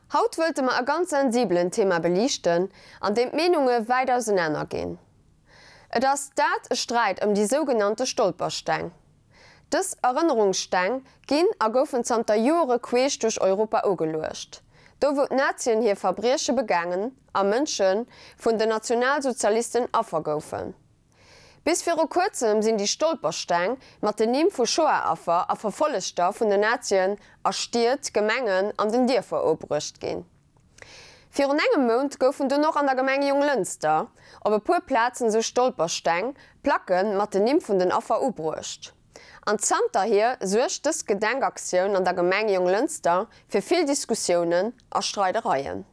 Haut wëlte mer e ganz sensibelen Thema beliichten, an deem d'Meenunge wäit ausenaner ginn. Et ass dat e Sträit ëm déi sougenannte Stolpersteng. Dës Erënnerungssteng ginn a goufen zanter Joere queesch duerch Europa ugeluecht, do wou d'Nazien hir Verbrieche begaangen a Mënsche vun den Nationalsozialisten Affer goufen. Bis viru kuerzem sinn déi Stolpersteng mat den Nimm vu Shoah-Affer a Verfollegter vun den Nazien a Stied, Gemengen an den Dierfer ubruecht ginn. Virun engem Mount goufen dunn och an der Gemeng Jonglënster op e puer Plazen esou Stolpersteng, Placke mat den Nimm vun den Affer ubruecht. An zanterhier suergt dës Gedenkaktioun an der Gemeng Jonglënster fir vill Diskussiounen a Streidereien.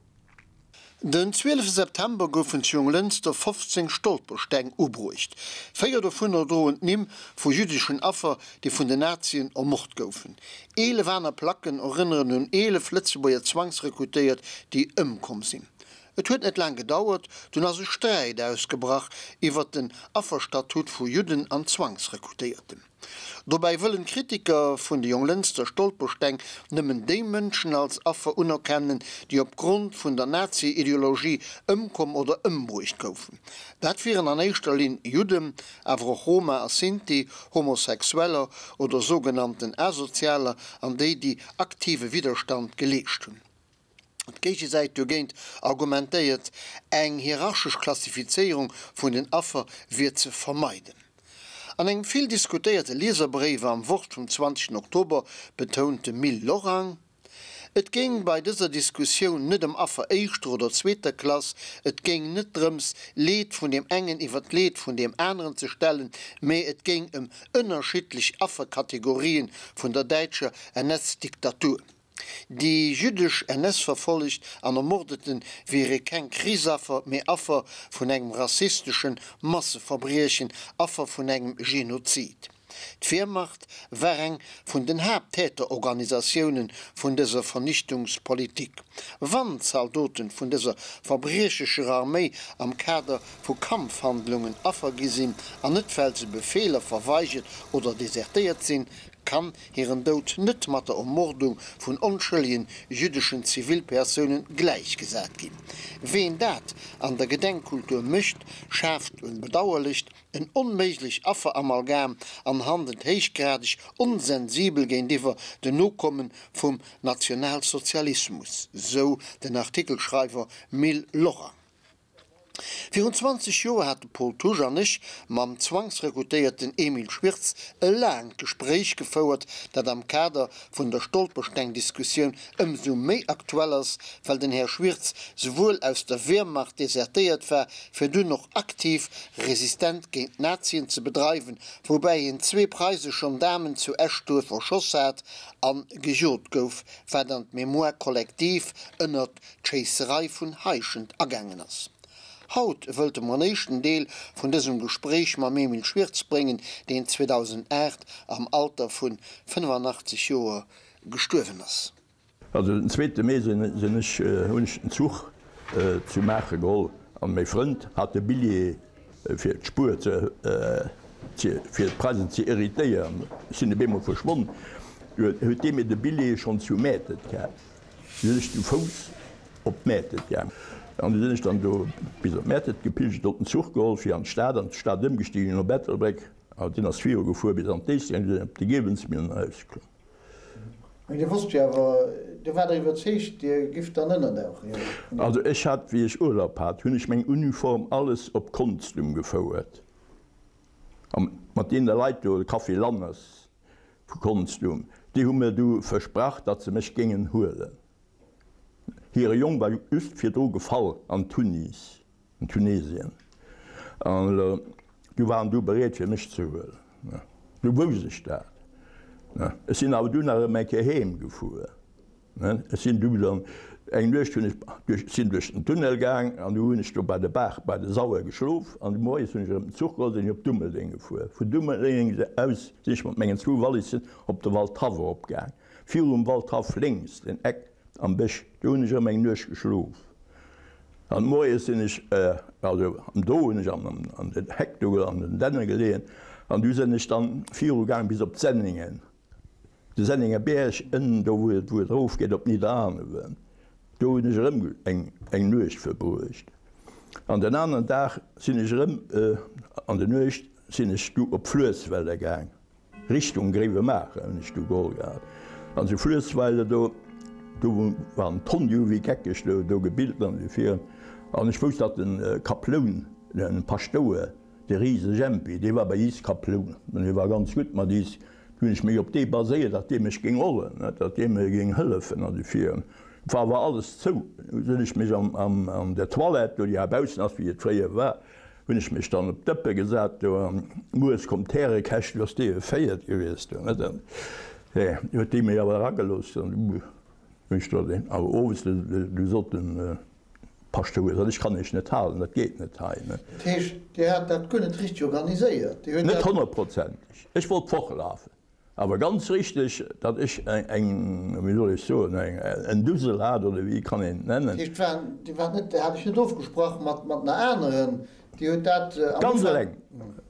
Den 12 September goufen zu Jonglënster 15 Stolpersteng ubruecht. Véier dovunner droen d'Nimm vu jüddeschen Affer, déi vun den Nazien ermort goufen. 11 aner Placken erënneren un 11 Lëtzebuerger Zwangsrekrutéiert, déi ëmkomm sinn. Et huet net laang gedauert, dunn ass e Sträit ausgebrach iwwer den Afferstatut vu Judden an Zwangsrekrutéierten. Dobäi wëllen d'Kritiker vun de Jonglënster Stolpersteng nëmmen déi Mënschen als Affer unerkennen, déi op Grond vun der Nazi-Ideologie ëmkomm oder ëmbruecht goufen. Dat wieren an éischter Linn Judden, awer och Roma a Sinti, Homosexueller oder sougenannten Asozialer an déi, déi aktive Widderstand geleescht hunn. D'Géigesäit dogéint argumentéiert, eng hierarchesch Klassifizéierung vun den Affer wier ze vermeiden. An engem vill diskutéierte Lieserbréif am Wort vum 20 Oktober betount de Mil Lorang, et géing bei dëser Diskussioun net ëm Affer éischter oder zweeter Klass, et géing net drëms, Leed vun deem engen iwwer d'Leed vun deem aneren ze stellen, mee et géing ëm ënnerschiddlech Afferkategorien vun der däitscher NS-Diktatur. Déi jüddesch NS-Verfollegt an Ermordeten wiere keng Krichsaffer, mee Affer vun engem rassisteschen Masseverbriechen, Affer vun engem Genozid. D'Wehrmacht war eng vun den Haapttäterorganisatioune vun dëser Vernichtungspolitik. Wann Zaldoten vun dëser verbriechescher Arméi am Kader vu Kampfhandlungen Affer gi sinn, an net well se Befeeler verweigert oder desertéiert sinn, kann hiren Doud net mat der Ermordung vun onschëllegen jüddeschen Zivilpersounen gläichgesat ginn. Ween dat an der Gedenkkultur mécht, schaaft en bedauerlecht, en onméiglech Afferamalgam an handelt héichgradeg onsensibel géintiwwer den Nokommen vum Nationalsozialismus, sou den Artikelschreiwer Mil Lorang. Virun 20 Joer hat de Pol Tusch an ech mam Zwangsrekrutéierten Emil Schwirtz e laangt Gespréich gefouert, dat am Kader vun der Stolpersteng-Diskussioun ëmsou méi aktuell ass, well den Här Schwirtz souwuel aus der Wehrmacht desertéiert war, fir dunn och aktiv Resistent géint d'Nazien ze bedreiwen, woubäi hien zwee preisesch Gendaarmen zu Eschduerf erschoss hat an gejot gouf, wat an d'Mémoire collective ënnert d'Schéisserei vun Heischent agaangen ass. Haut wëllte mer en éischten Deel vun dësem Gespréich mam Emil Schwirtz bréngen, deen 2008 am Alter vun 85 Joer gestuerwen ass. Also den zweete Mee sinn sinn ech, hunn ech den Zuch zu Maacher geholl an mäi Frënd hat de Billjee fir d'Spuer ze fir d'Preisen ze irritéieren. Ech sinn op eemol verschwonn, du huet dee mir de Billjee schonn zu Mäertert gehat. Du sinn ech zu Fouss op Mäertert gaang. An du sinn ech dann do bis op Mäertert gepilgert, op den Zuch geholl fir an d'Stad, an d'Stad ëmgestigen op Ettelbréck. An deen ass viru gefuer bis an d'Éislek an du sinn ech op de Giewelsmillen erauskomm. Mee Dir wosst jo awer, Dir waart der iwwerzeegt, Dir gifft dann ënnerdauchen, jo? Also ech hat, wéi ech Urlaub hat, hunn ech meng Uniform alles op Konstum gefouert. A mat deene Leit do, de Café Lannes, Vu Konstum. Déi hu mir du versprach, datt se mech géingen huelen. Hire Jong war just virdru gefall an Tunis, an Tunesien, an du waren du bereet fir mech ze huelen. Du wousst ech dat. Ech sinn awer dunn nach erëm eng Kéier heem gefuer. Ech sinn du dann eng Nuecht hunn ech duerch sinn duerch den Tunnel gaang an du hunn ech do bei der Baach bei der Sauer geschlof an moies hunn ech erëm den Zuch geholl sinn ech op Dummeldeng gefuer. Vun Dummeldeng aus sinn ech mat mengen zwou Wallissen op de Waldhaff erop gaang. Virum Waldhaff lénks den Eck am Bësch do hunn ech erëm eng Nuecht geschlof an moies sinn ech also do hunn ech an den Heck do an den Dänne geleeën an du sinn ech dann viru gaang bis op Senningen. De Senninger Bierg, ënnen do wou et wou et erof geet op Nidderaanwen. Do hunn ech erëm eng eng Nuecht verbruecht. An den aneren Dag sinn ech erëm, an der Nuecht sinn ech du op Fluesswelle gaang. Richtung Gréiwemaacher hunn ech du geholl gehat. An zu Fluessweiler do, do waren d'Honn, déi hu wéi geckeg do do gebillt an esou virun. An ech wousst, datt de Kaploun, de Paschtouer, de Rise Jempi, dee war bei is Kaploun an dee war ganz gutt mat is. Du hunn ech mech op dee baséiert, datt dee mech géing hollen, datt dee mir géing hëllefen an esou virun. Et war awer alles zou. Du hunn ech mech am am an der Toilette do, déi heibaussen ass, wéi et fréier war, Hunn ech mech dann op d'Dëppe gesat do an mueres koum d'Härekäch, du ass dee geféiert gewiescht do, net? An huet déi mech awer eragelooss an du hunn ech do deen, awer owes du du sot den Paschtouer, sot ech kann iech net halen, dat geet net hei, ne? Dat heescht, Dir hat dat guer net richteg organiséiert? Dir huet dat. Net honnertprozenteg, ech wollt fortlafen. Awer ganz richteg, datt ech eng, wéi soll ech soen, en Dusel hat, oder wéi kann een et nennen. Dat heescht, waren, Dir waart net, Dir hat Iech net ofgesprach mat, mat na aneren, Dir hutt dat am Ganz Ufank. eleng,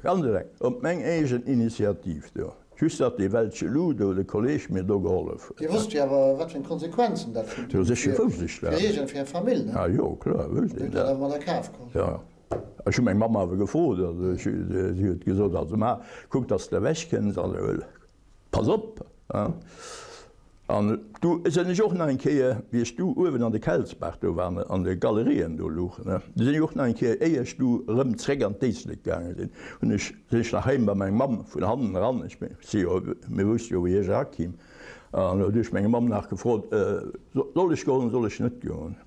ganz eleng, op meng eegen Initiativ do. Just datt dee Weltche Lou do, de Kolleg, mir do gehollef huet. Dir wosst jo awer, wat fir eng Konsequenzen dat hunn Jo, sécher wousst ech dat. fir Iech an fir Är Famill, ne? Ah jo, kloer wousst Dir een hutt dat dat. awer mat a Kaf geholl. Jo. Ech hu meng Mamm awer gefrot, also ech, si huet gesot, also ma kuck, dass de ewech kënns, also pass op, hein. An du sinn ech och nach eng Kéier, wéi ech du uewen an de Kelsbach do war, an de Galerien do luch, ne, du sinn ech och nach eng Kéier, éier ech du erëm zréck an d'Éislek gaange sinn, hunn ech, sinn ech nach heem bei meng Mamm vun hannen eran, ech si jo, mir wousste jo wéi ech erakimm, an du hu ech meng Mamm nach gefrot, soll ech goen, soll ech net goen?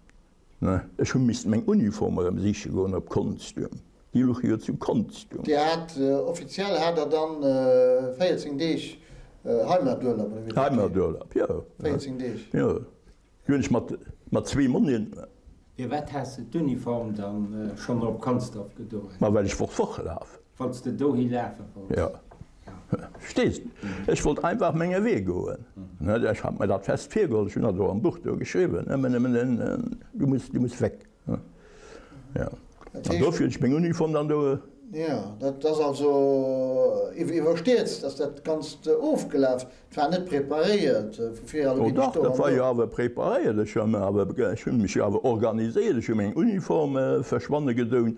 Ech hu missten meng Uniform erëm siche goen op Konstum. Déi louche jo zu Konstum. Dir hat, offiziell hat der dann 14 Deeg Heimaturlaub, oder wéi dat heescht? Heimaturlaub, jo. 14 Deeg. Jo. Du hunn ech mat, mat zwee Monnien. Firwat has de d'Uniform dann schonn op Consdorf gedoen? Ma well ech wollt fortlafen. Wanns de dohi lafe wollts. Jo. Verstees? Ech wollt einfach menge Wee goen. Ech hat mir dat fest virgeholl, ech hunn dat och am Buch do geschriwwen, nëmmen, nëmmen, du muss, du muss weg. Jo. An dofir hunn ech meng Uniform dann do. Jo, dat ass also iwwerstierzt ass dat Ganzt ofgelaf. Et war net preparéiert vu vir, elo ginn ech do an do. Oh dach, dat war jo awer preparéiert. Ech hu awer, ech hu mech jo awer organiséiert. Ech hu meng Uniform verschwanne gedoun,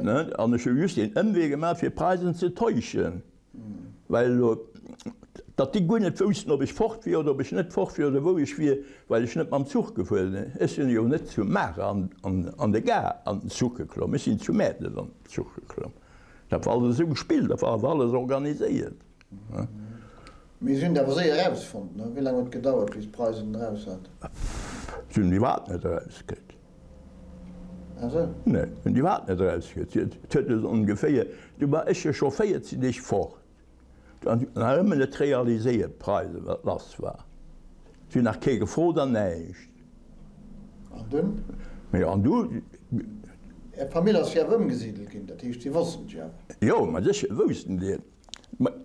ne, an ech hu just een Ëmwee gemaach, fir d'Preisen ze täuschen, well elo, datt déi guer net woussten, ob ech fort wier oder ob ech net fort wier oder wou ech wier, well ech net mam Zuch gefuer sinn. Ech sinn jo net zu Maacher an, an, an de Gare an den Zuch geklomm, ech sinn zu Mäertelt an den Zuch geklomm. Dat war alles esou gespillt, dat war awer alles organiséiert. Mee si hunn et awer séier erausfonnt, ne? Wéi laang huet et gedauert, bis d'Preisen et eraus haten? Si hunn et iwwerhaapt net erauskritt. Ah sou. Nee, si hunn et iwwerhaapt net erauskritt. Et huet esou ongeféier, du war ech jo scho 14 Deeg fort. An nach ëmmer net realiséiert, d'Preisen, wat lass war. Si hunn nach kee gefrot an näischt. An dunn? Jo, an du. Är Famill ass jo awer ëmgesidelt ginn, dat heescht, si wossten et jo awer. Jo, ma sécher woussten déi et.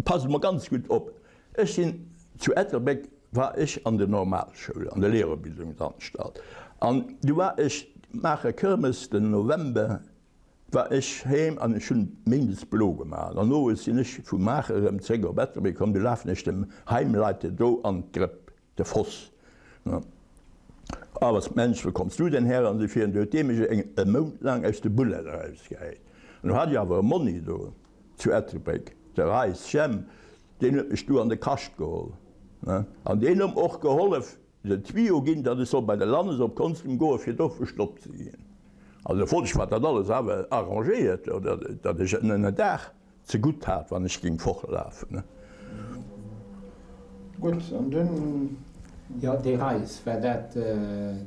Passt emol ganz gutt op, Ech sinn zu Ettelbréck war ech an der Normalschoul, an der Lehrerbildungsanstalt, an du war ech Maacher Kirmes den November war ech heem an ech hunn méindes blo gemaach an owes sinn ech vu Maacher erëm zréck op Ettelbréck komm, du lafen ech dem Heimleiter do an d'Grëpp. De Voss, ne? Ah, was, Mensch, wou kommst du denn her? An esou virun. Du huet dee mech eng e Mount laang aus de Bullen erausgehäit. An du hat ech awer e Monni do zu Ettelbréck, de Reis Jemp, deen huet mech du an de Kascht geholl, ne? An deen huet mer och gehollef, den Tuyau ginn, datt ech soll bei de Lannes op Konstem goen, fir do verstoppt ze ginn. Also wollt ech mer dat alles awer arrangéiert, oder datt ech en Ënnerdaach Ze gutt hat, wann ech ging fortlafen. Gutt, an dunn? Jo, déi Reis, war dat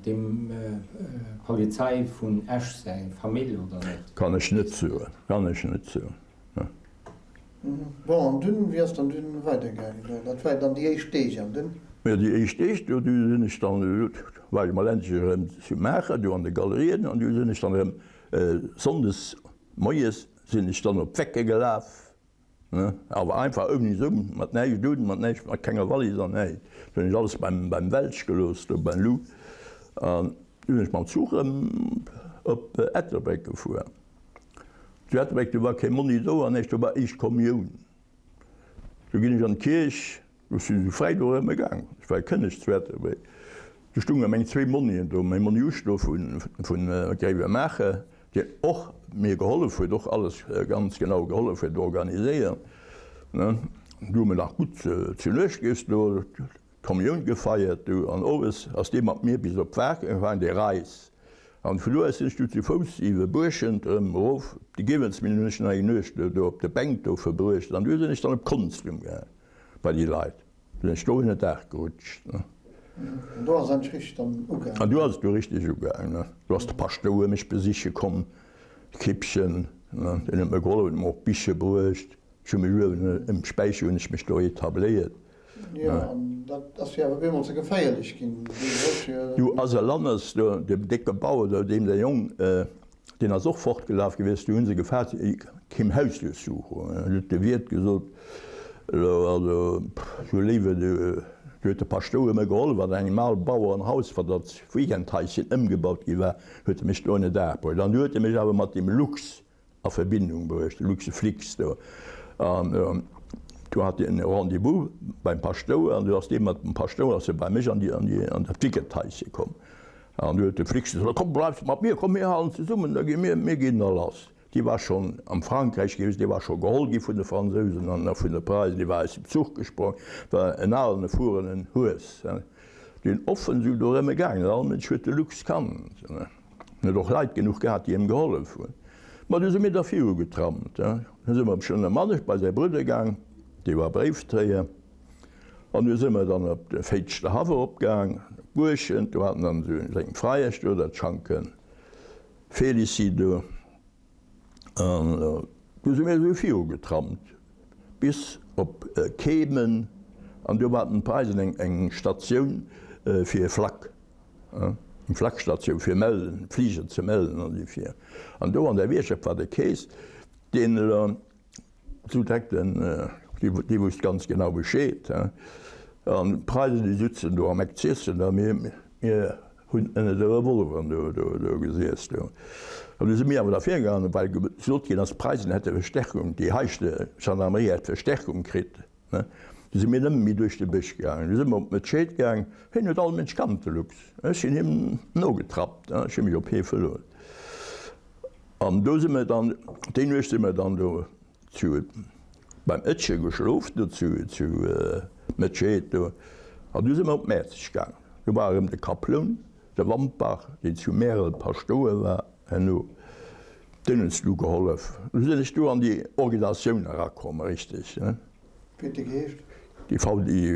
dem Polizei vun Esch säi Famill oder net? Kann ech net soen, kann ech net soen. Bon, an dunn, wéi ass dann dunn weidergaangen do? Dat war jo dann déi éischt Deeg, an dunn? Jo, déi éischt Deeg, do du sinn ech dann, war ech emol endlech erëm zu Maacher, do an de Galerien, an du sinn ech dann erëm sonndes moies Sinn ech dann op d'Wecke gelaf, ne, awer einfach ouni Summen, mat näischt un, mat näischt, mat kenger Wallis an näischt. Do hunn ech alles beim, beim Welsch gelooss, do beim Lou. An du sinn ech mam Zuch erëm op Ettelbréck gefuer. Zu Ettelbréck, do war kee Monni do an näischt, do war éischt Kommioun. Du ginn ech an d'Kierch, ech sinn esou fräi do erëm gaang, ech war Kënneg zu Ettelbréck. Do stounge meng zwéi Monnien do, mäi Monni Usch do vu Gréiwemaacher, deen och mir gehollef huet, och alles ganz genau gehollef huet organiséieren. Du hu mer nach gutt zu Nuecht giess do, d'Kommioun gefeiert do an owes ass dee mat mir bis op d'Waark gefahren, dee Reis. An vu do aus sinn ech du zu Fouss iwwe Buerschent erëm erof op déi Giewelsmillen, hunn ech nach eng Nuecht do op de Bänk do verbruecht an du sinn ech dann op Konstum gaang bei déi Leit. Du sinn ech do un den Daach gerutscht. An do ass et endlech richteg dann ugaangen. An du ass et du richteg ugaangen. Du ass de Paschtouer mech besiche komm, de Kippchen, deen huet mer gehollef, huet mer och Biche bruecht. Ech hu mech uewen um Späicher hunn ech mech do etabléiert. Jo, an dat ass jo awer bemol ze geféierlech ginn. Du ass e Lannes do, deem décke Bauer do, deem säi Jong, deen ass och fortgelaf gewiescht, du hu se gefaart, e kéim Hausdurchsuchung. An du huet de Wiert gesot, elo also, du Léiwe, du huet de Paschtouer mir gehollef an engem ale Bauerenhaus, wat als Weekendhaischen ëmgebaut gi war, huet e mech do ënner Daach bruecht. An du huet e mech awer mat deem Lux a Verbindung bruecht, de Luxe Flix do. An do hat deen e Rendez-vous beim Paschtouer an du ass dee mat dem Paschtouer ass e bei mech an déi an déi an dat Tickethaische komm. An du huet de Flix gesot, Komm bleifs mat mir, komm mir halen zesummen, da gi mir mir ginn da lass. Dee war schonn am Frankräich gewiescht, dee war scho geholl gi vun de Fransousen an vun de Preisen, dee war aus dem Zuch gesprong, war en alen erfuerenen Hues, deen offen esou dorëmme gaangen ass. All Mënsch huet de Lux kannt. En huet och Leit genuch gehat, déi him gehollef hunn. Ma du si mir da viru getrampt. Du si mer schonn e Mannesch bei säi Brudder gaang, dee war Bréiftréier. An du si mer dann op de Féitschter Haff eropgaang, op Buerschent. Do hat en dann esou seng Freiesch do, dat Schanke Félicie do. An du si mir esou viru getrampt bis op Kehmen. An do war den Preisen eng Statioun fir Flak. Eng Flakstatioun fir mellen, Fliger ze mellen an esou vir. An do an der Wiertschaft war de Kees, deen elo sou direkt den, dee wusst ganz genau Bescheed. An d'Preisen, déi sutzen do am Eck z'iessen a mir, mir hunn ënner de Revolveren do, do, do gesiess do. An du si mir awer da virgaangen, well gesot ginn ass, d'Preisen hätte Verstärkung, déi heischte Gendarmerie hätt Verstärkung kritt. Du si mir nëmme méi duerch de Bësch gaangen. Du si mer op d'Metscheet gaang. Hien huet all Mënsch kannt, de Lux. Ech sinn him nogetrappt, ech hu mech op hie verlooss. An do si mer dann, déi Nuecht si mer dann do zu, beim Ëttche geschlof, do zu, zu Metscheet do. An du si mer op Mäerzeg gaangen. Do war erëm de Kaploun, de Wampach, deen zu Märel Paschtouer war herno. Deen huet du gehollef. Du sinn ech du an déi Organisatioun erakomm, richteg. Wéi huet déi geheescht? Déi V, déi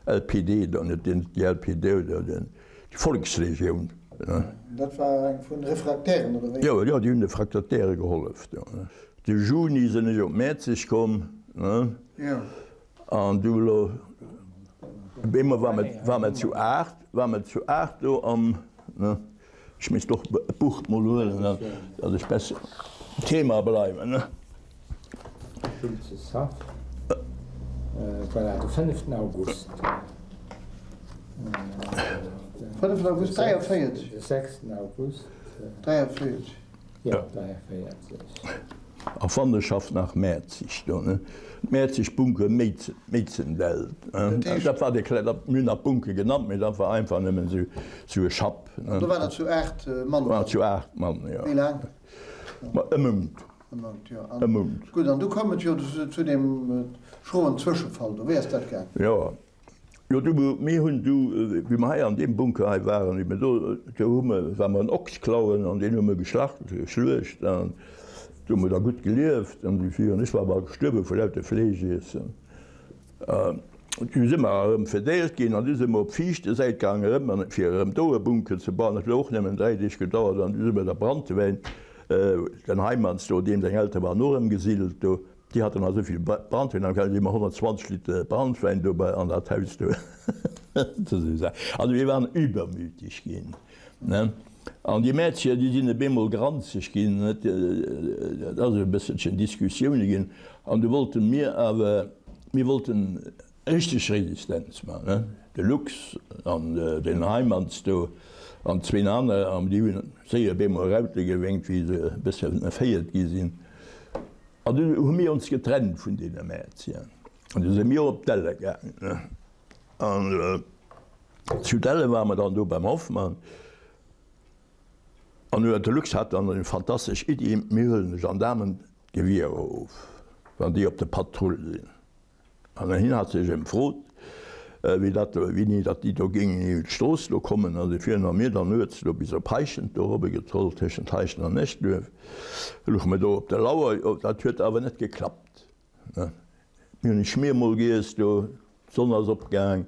LPD, dann net déi LPD, oder déi Volkslegioun. Dat war eng vun Refraktären, oder wéi? Jo, jo, déi hunn de Refraktäre gehollef. De Juni sinn ech op Mäerzeg komm. Jo. An du elo, op eemol war mer, war mer zu 8, war mer zu 8 do am, ne. Ech misst och e Buch mol huelen, datt ech besser um Thema bleiwen, ne? Schulzeshaff, voilà, de fënneften August. Fënneften August 43? De sechsten August. 43. Jo, 43. A Wanderschaft nach Mäerzeg do, ne? Mäerzeg, Bunke, Méizendell, ne? Dat war dee kleng, dat, mir hunn dat Bunke genannt, mee dat war einfach nëmmen esou, esou e Schapp, ne? An do war der zu 8 Mann dran? War zu 8 Mann, jo. Wéi laang? Ma e Mount. E Mount, jo. E Mount. Gutt, an du koum et jo zu deem schroen Zwëschefall do. Wéi ass dat gaang? Jo. Jo, du, mir hunn du, wéi mer hei an deem Bunker hei waren, wéi mer do, do hu mer, war mer en Ochs klauen an deen hu mer geschlacht, geschluecht an do hu mer da gutt gelieft an esou vir. An ech war bal gestuerwe vu lauter Fleesch iessen. Du si mer erëm verdeelt ginn an du si mer op d'viischte Säit gaangen erëm an fir erëm do e Bunker ze bauen. Dat huet och nëmmen 3 Deeg gedauert an du si mer da Branntewäin, den Heimanns do, deem seng Eltere waren och erëm gesidelt do. Déi haten nach esou vill Brandwäin am Keller, déi hu mer 120 Liter Brandwäin do bei an dat Haus do. Also mir waren übermütig ginn, ne. An déi Mädchen, déi sinn op eemol granzeg ginn, et ass e bësselchen Diskussioune ginn. An du wollte mir awer, mir wollten richteg Resistenz maachen, ne, de Lux an den Heimanns do an zween aner, an déi hunn séier op eemol Raute gewénkt, wéi se e bëssen erféiert gi sinn. An du hu mir ons getrennt vun deene Mädchen an du si mir op d'Delle gaangen. An. Zu Dellen ware mer dann do beim Hoffmann an huet de Lux hat dann eng fantastesch Iddi, mir huelen de Gendaarmen d'Gewierer of, wann déi op der Patrull sinn. An hien hat sech emfrot, wéi dat do, wéini datt déi do géingen iwwer d'Strooss do kommen. A si fueren a mir dann nuets do bis op Heischent do erobegetrollt, tëschent Heischent an Eschduerf, luche mer do op der Lauer. Jo, dat huet awer net geklappt. Mir hunn e Schmiermol giess do, d'Sonn ass opgaang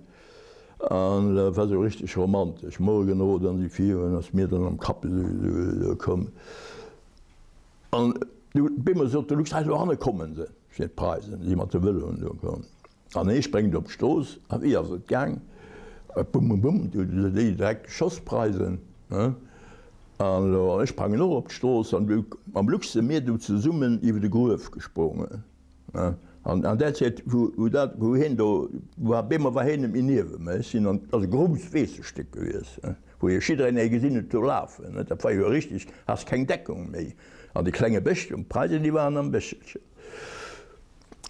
an et war sou richteg romantesch. Morgenrot an si virun ass mir dann am Kapp esou komm. An du bemol sot de Luchs, hei do hanne kommen se, fir d'Preisen si mat de Vëloen do komm. An hee spréngt op d'Strooss a wéi ass et gaang? Bum, bum, bum, du hu se déi direkt geschoss, d'Preisen, ne? An elo, ech sprangen och op d'Strooss an du mam Luchs si mir du zesummen iwwer de Gruef gesprongen, ne? An an där Zäit, wou, wou dat, wou heen do war, bemol war heen net méi niewe mer. Ech sinn an, et ass e grouss Weessestéck gewiescht, ne? Wou jo jiddereen ee gesinn huet do lafen, ne? Dat war jo richteg, has keng Deckung méi an de klenge Bësch, d'Preisen déi waren am Bëschelchen.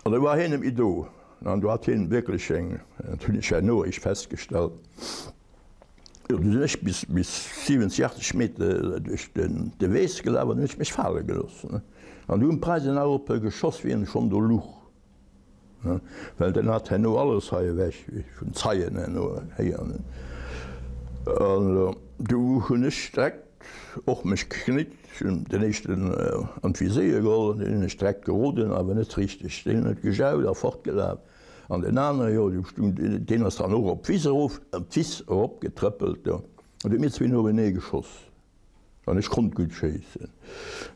An do war heen net méi do. An do hat heen wierklech eng, dat hunn ech herno eréischt festgestallt, jo du sinn ech bis bis 70, 80 Meter duerch den de Weess gelaf an hunn ech mech fale gelooss, ne? An du hunn d'Preisen nach op e geschoss wéi en schonn do luch. Well den hat herno alles hei ewech, vun Zeien herno héieren. An du hunn ech direkt och mech geknitt, ech hunn den éischten an d'Viséier geholl an deen hunn ech direkt geroden, awer net richteg. Deen huet gejaut a fortgelaf. An den anere, jo, du stung, deen ass dann och op d'Wiss erof, op d'Wiss eropgetrëppelt do. An du hu mir zwee noenee geschoss. An ech konnt gutt schéissen,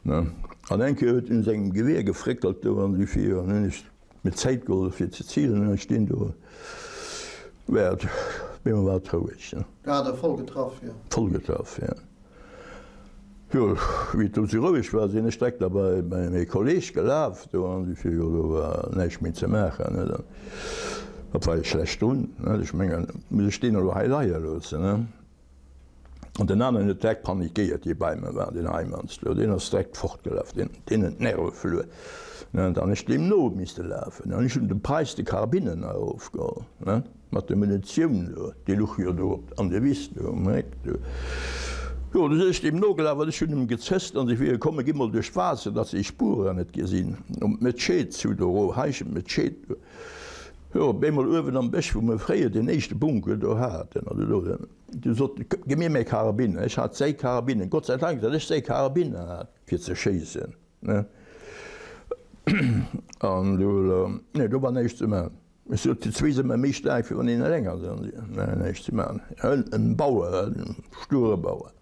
ne. An eng Kéier huet en un sengem Gewier gefréckelt do an esou vir, an hunn ech mir Zäit geholl fir ze zilen, an ech stinn do, wäert, bemol war et roueg, ne. Du hat e voll getraff, jo. Voll getraff, jo. Jo, wéi et do esou roueg war, sinn ech direkt da bei mäi Kolleg gelaf do an esou vir, jo, do war näischt méi ze maachen, ne. Dat war jo schlecht drun, ne. Ech mengen, muss ech deen elo hei leie loossen, ne. An den aneren huet direkt panikéiert, dee bei mer war, deen Heimanns do, deen ass direkt fortgelaf, deen, deen huet d'Nerve verluer, ne. An ech deem no misste lafen. An ech hunn dem Preis de Karabinen erofgeholl, ne, mat der Munitioun do, déi luch jo do op, an der Wiss do um Réck do. Jo, du sinn ech deem nogelaf an ech hunn em gezësst an se wiere komm, gi mol duerch d'Waasser, datt se déi Spueren net gesinn, um d'Metscheet zu do erof, Heischent Metscheet do. Jo, op eemol uewen am Bësch, wou mir fréier deen éischte Bunker do haten, also do, du sot, Gi mir meng Karabine. Ech hat séi Karabinen, Gott sei Dank, datt ech séi Karabine hat, fir ze schéissen, ne. An du, nee, do war näischt ze man. Ech sot, Déi zwee si mer méi staark, wéi wann een eleng ass. Nee, näischt ze man. En Bauer, en sture Bauer.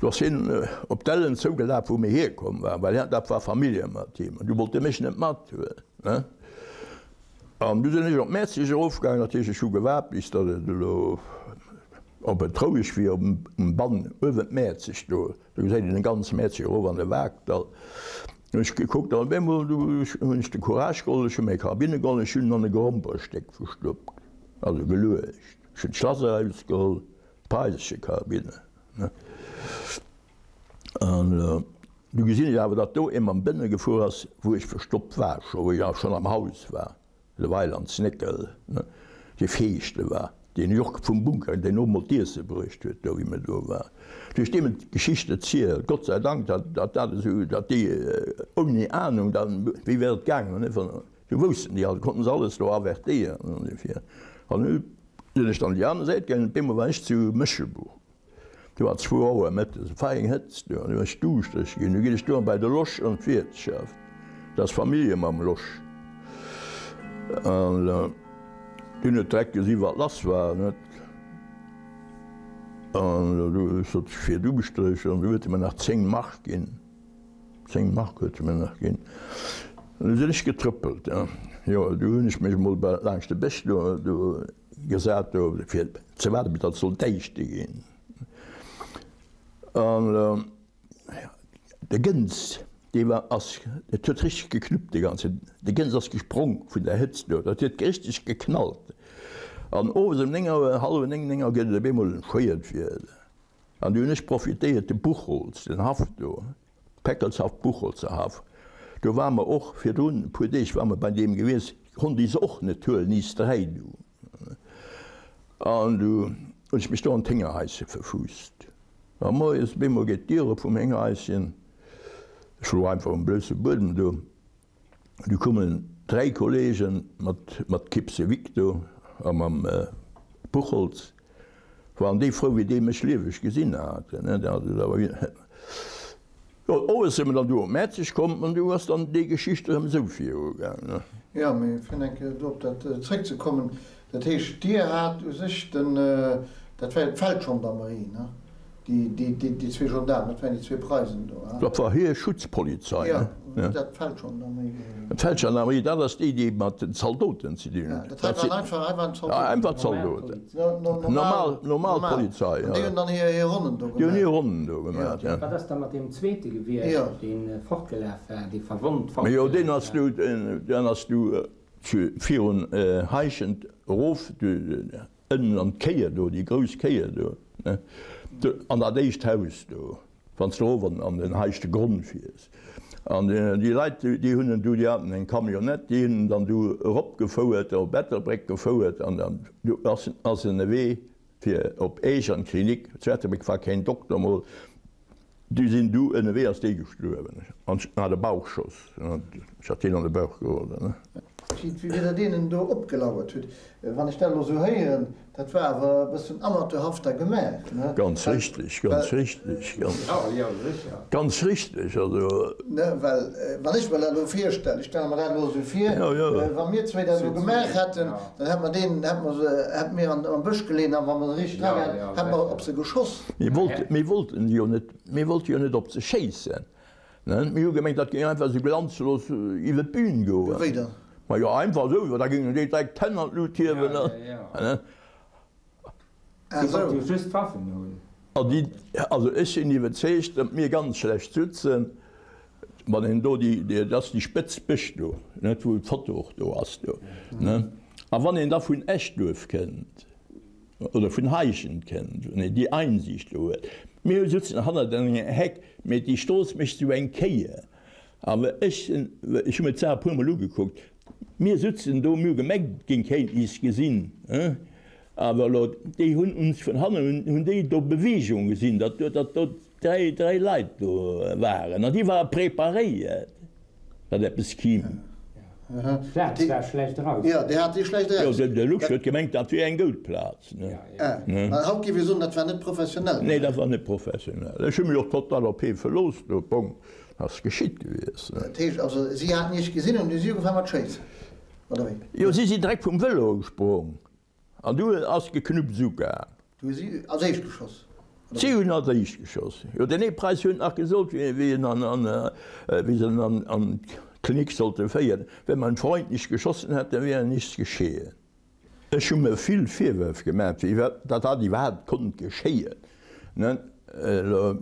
Do ass hien op d'Ellen zougelaf, wou mir hierkomm waren, well hien, dat war Famillje mat him, an du wollt e mech net mathuelen, ne. An du sinn ech op Mäerzeg erofgaangen, dat heescht, ech hu gewaart, bis datt et elo, ob et roueg wier um Bann uewen Mäerzeg do, do gesäit een de ganze Mäerzeg erof an de Waarkdall. Hunn ech gekuckt an op eemol du hunn ech de Courage geholl, ech hu meng Karabine geholl, ech hunn en an e Gromperstéck verstoppt, also geluecht, ech hunn d'Schlass erausgeholl, Preisesche Karabine, ne. An du gesinn ech awer, datt do ee mam Bënne gefuer ass, wou ech verstoppt war scho, wou ech awer schonn am Haus war, de Weiland Néckel, ne, dee Feeschte war, deen Jörg vum Bunker, deen och mol d'Iesse bruecht huet do, wéi mir do waren. Du hues deem d'Geschicht erzielt, Gott sei Dank, datt dat esou, datt déi ouni Ahnung dann, wéi wär et gaangen, ne, wann, du woussten déi all, konnten se alles do avertéieren an esou vir. An du sinn ech dann déi aner Säit gaangen, op eemol war ech zu Méchelbuch. Do war zwou Auer mëttes, et war eng Hëtzt do, an du ech duuschtereg ginn. Du ginn ech do bei de Losch an d'Wirtschaft, dat ass Famillje mam Losch. An dunn huet direkt gesi wat lass war, net? An du ech sot, ech wier duuschtereg, an du huet e mer nach 10 Mark ginn, 10 Mark huet e mer nach ginn. An du sinn ech getrëppelt, jo, du hunn ech mech emol laanscht de Bësch do, do Gesat do fir ze waarden bis datt et sollt däischter ginn. An de Gënz dee war ass, et huet richteg geknuppt de ganzen, de Gënz ass gesprong vun der Hëtzt do, dat huet richteg geknallt. An owes ëm 9 Auer, hallwer 9, 9 Auer gëtt et op eemol Schwéiertwieder. An du hunn ech profitéiert, de Buchholz, den Haff do, Peckelshaff, Buchholzerhaff, do ware mer och virdrun, e puer Deeg ware mer bei deem gewiescht, konnt déi se och net huelen, is 3 du. An du hunn ech mech do an d'Héngerhaische verfuusst. A moies op eemol geet d'Dier op vum Héngerhaischen, ech louch einfach um blousse Buedem do, du kommen 3 Kollegen mat mat Kipse Vic do a mam Buchholz, waren déi frou wéi déi mech lieweg gesinn haten. Jo, owes si mer dann du op Mäerzeg komm an du ass dann déi Geschicht erëm esou virugaang. Jo, mee fir eng Kéier do op dat zréckzekommen, dat heescht, Dir hat u sech den, dat war jo d'Feldgendarmerie, ne? Déi, déi, déi zwee Gendaarmen, dat waren déi zwee Preisen do, hein? Dat war hir Schutzpolizei, ne? Jo, dat d'Feldgendarmerie geheescht. D'Feldgendarmerie, dat ass déi, déi mat den Zaldoten ze dinn hunn. Dat hei waren einfach, hei waren Zaldoten. Einfach Zaldoten. Normal, normal Polizei, jo. An déi hunn dann hir, hir Ronnen do gemaach. Déi hunn hir Ronnen do gemaach, ja. Wat ass da mat deem zweete gewiescht, dee fortgelaf war, dee verwonnt fortgelaf war? Jo, deen ass du, deen ass du zu, virun Heischent erof, du, ënnen an d'Kéier do, déi grouss Kéier do, ne, do an dat éischt Haus do, wann s de erof an, an den heischte Gronn fiers. An déi Leit, déi hunn en du, déi haten eng Camionnette, déi hunn en dann du eropgefouert, op Ettelbréck gefouert an dann du ass, ass en ewee fir op Eech an d'Klinik. Zu Ettelbréck war keen Dokter mol. Du sinn du ënnerwee ass dee gestuerwen an hat e Bauchschoss, ech hat hien an de Bauch geholl. Wéi der deenen do opgelauert hutt, wann ech dat elo esou héieren, dat war awer e bëssen amateurhaft da gemaach, ne? Ganz richteg, ganz richteg, ganz richteg, also. Ne, well wann ech mer dat elo virstellen, ech stelle mer dat elo esou vir, wa mir zwéi dat elo gemaach hätten, dann hätte mer deenen, hätte mer se, hätte mir am Bësch geleeën a wa mer se riicht dra gehat, hätte mer op se geschoss. Mir wollten, mir wollten jo net, mir wollte jo net op se schéissen, ne? Mir hu gemengt, dat géing einfach esou glanzlos iwwer d'Bün goen. Wéi dann? Ma jo, einfach esou, da géingen déi direkt d'Hänn an d'Lut hiewen, ne? Ah Si wollte jo just d'Waffen hunn. An déi, also ech sinn iwwerzeegt, datt mir ganz schlecht sutzen, wann een do déi, dat ass déi spëtz Bësch do, net, wou d'Foto och do ass do, ne? A wann een da vun Eschduerf kënnt, oder vun Heischent kënnt, wann een déi Einsicht do huet, mir sutzen hannert enger Heck, mee déi Strooss mécht esou eng Kéier, awer ech sinn, ech hu mir d'Saach e puermol ugekuckt, mir sutzen do, mir hu gemengt, et géing keen is gesinn, awer elo, déi hunn uns vun hannen, hunn déi do Bewegung gesinn, datt do, datt do dräi, dräi Leit do waren, an déi ware preparéiert, datt eppes kimm. D'Plaz war schlecht eraus. Jo, déi hat déi schlecht eraus. Jo, de Lux huet gemengt, dat wier eng goud Plaz. Mä haut géif ee soen, dat war net professionell. Nee, dat war net professionell. Ech hu mech och total op hee verlooss do. Bon, ass geschitt gewiescht. Dat heescht also, si haten Iech gesinn an du si ugefaangen mat schéissen, oder wéi? Jo, si sinn direkt vum Vëlo gesprong An du ass geknupps ugaang. Du hu si als éischt geschoss, oder Si hunn als éischt geschoss, jo. Den ee Preis huet nach gesot, wéi en an, wéi se en an d'Klinik sollte féieren, Wenn mein Freund nicht geschossen hätte, wäre nichts geschehen. Ech hu mir vill Virwërf gemaach, wéi dat dat iwwerhaapt konnt geschéien, ne. Elo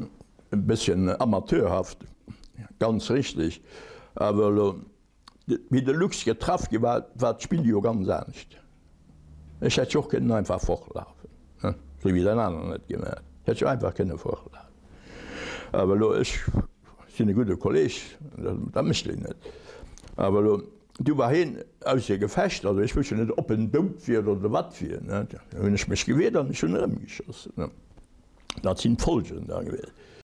e bësschen amateurhaft, ganz richtig, awer elo. Wéi de Lux getraff gi war, war d'Spill jo ganz anescht. Ech hätt jo och kënnen einfach fortlafen, esou wéi den aneren et gemaach huet. Ech hätt jo einfach kënne fortlafen. Awer elo, ech sinn e gudde Kolleg, dat mécht een net. Awer elo, du war hien ausser Gefecht, also ech wousst jo net, ob en dout wier oder wat wier. Da hunn ech mech gewiert an ech hunn erëmgeschoss. Dat sinn d'Folgen da gewiescht.